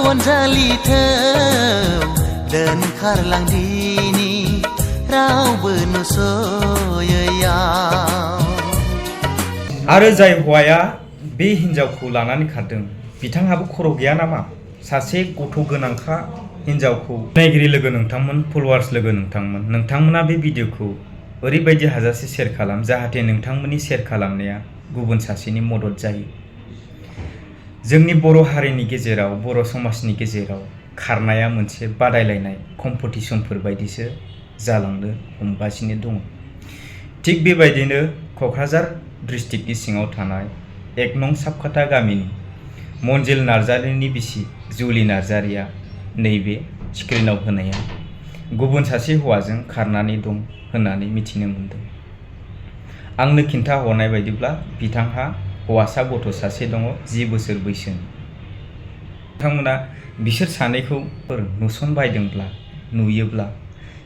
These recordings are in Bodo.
अनजालिथौ दोनखारलांदिनि रावबो नुस'यैयाव। आरो जाय हौवाया बे हिन्जावखौ लानानै खारदों बिथांहाबो खर' गैया नामा? सासे गथ' गोनांखा हिन्जावखौ नायगिरि लोगो नोंथांमोन, फलोवार्स लोगो नोंथांमोना बे भिडिअखौ ओरैबायदि हाजासे शेयार खालाम जाहाथे नोंथांमोननि शेयार खालामनाया गुबुन सासेनि मदद जायो। जोंनि बर' हारिनि गेजेराव, बर' समाजनि गेजेराव खारनाया मोनसे बादायलायनाय कम्पिटिशनफोर बायदिसो जालांनो हमगासिनो दङ। थिग बेबायदिनो क'क्राझार डिस्ट्रिक्टनि सिङाव थानाय 1 नं साबखाथा गामिनि मनजिल नार्जारिनि बिसि जुलि नार्जारिया नैबे स्क्रिनाव होनाया गुबुन सासे हौवाजों खारनानै दं होननानै मिथिनो मोनदों। आंनो खिन्थाहरनाय बायदिब्ला बिथांहा हौवासा गथ' सासे दङ 10 बोसोर बैसोनि। नोंथांमोना बिसोर सानैखौ नुसनबायदोंब्ला, नुयोब्ला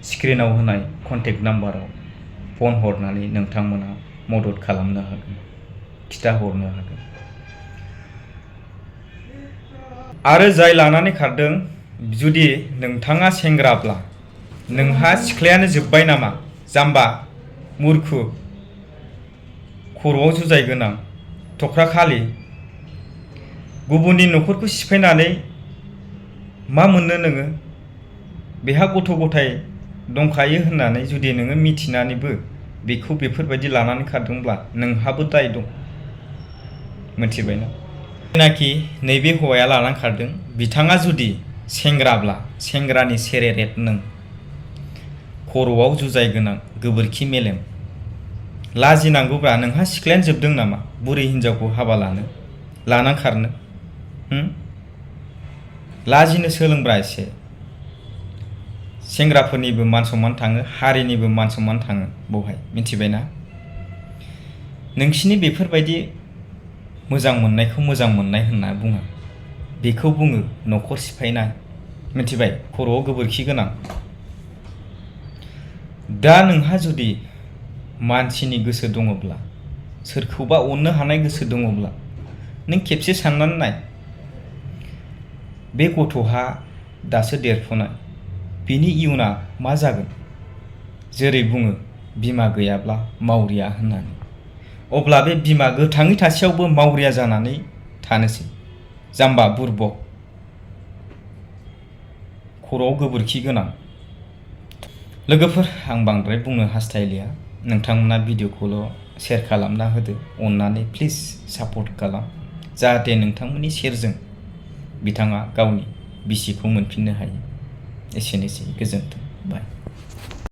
स्क्रिनाव होनाय कन्टेक्ट नाम्बाराव फन हरनानै नोंथांमोना मदद खालामनो हागोन, खिथाहरनो हागोन। आरो जाय लानानै खारदों, जुदि नोंथाङा सेंग्राब्ला, नोंहा सिख्लायानो जोब्बाय नामा? जाम्बा, मुरखु, खर'आव जुजाय गोनां, थख्रा खालि, गुबुननि न'खरखौ सिफायनानै मा मोननो नोङो? बेहा गथ' गथाय दंखायो होननानै जुदि नोङो मिथिनानैबो बेखौ बेफोरबायदि लानानै खारदोंब्ला नोंहाबो दाय दं, मिथिबायना? जायनाखि नैबे हौवाया लानानै खारदों बिथाङा जुदि सेंग्राब्ला, सेंग्रानि सेरेरेट नों, खर'आव जुजाय गोनां, गोबोरखि मेलेम, लाजिनांगौब्रा। नोंहा सिख्लायानो जोबदों नामा बुरै हिन्जावखौ हाबा लानानै खारनो? लाजिनो सोलोंब्रा एसे। सेंग्राफोरनिबो मान सन्मान थाङो, हारिनिबो मान सन्मान थाङो बहाय, मिथिबायना? नोंसिनि बेफोरबायदि मोजां मोननायखौ मोजां मोननाय होनना बुङा, बेखौ बुङो न'खर सिफायनाय, मिथिबाय? खर'आव गोबोरखि गोनां। दा नोंहा जुदि मानसिनि गोसो दङब्ला, सोरखौबा अननो हानाय गोसो दङब्ला नों खेबसे साननानै नाय। बे गथ'हा दासो देरफुनाय, बिनि इयुना मा जागोन? जेरै बुङो बिमा गैयाब्ला मावरिया होननानै, अब्ला बे बिमा गोथाङै थासेयावबो मावरिया जानानै थानोसै। जाम्बा, बुरबक, खर'आव गोबोरखि गोनां। लोगोफोर, आं बांद्राय बुंनो हास्थायलिया, नोंथांमोना भिडिअखौल' शेयार खालामना होदो। अननानै प्लिज सापर्ट खालाम जाहाथे नोंथांमोननि शेयारजों बिथाङा गावनि बिसिखौ मोनफिननो हायो। एसेनोसै, गोजोन्थों, बाय।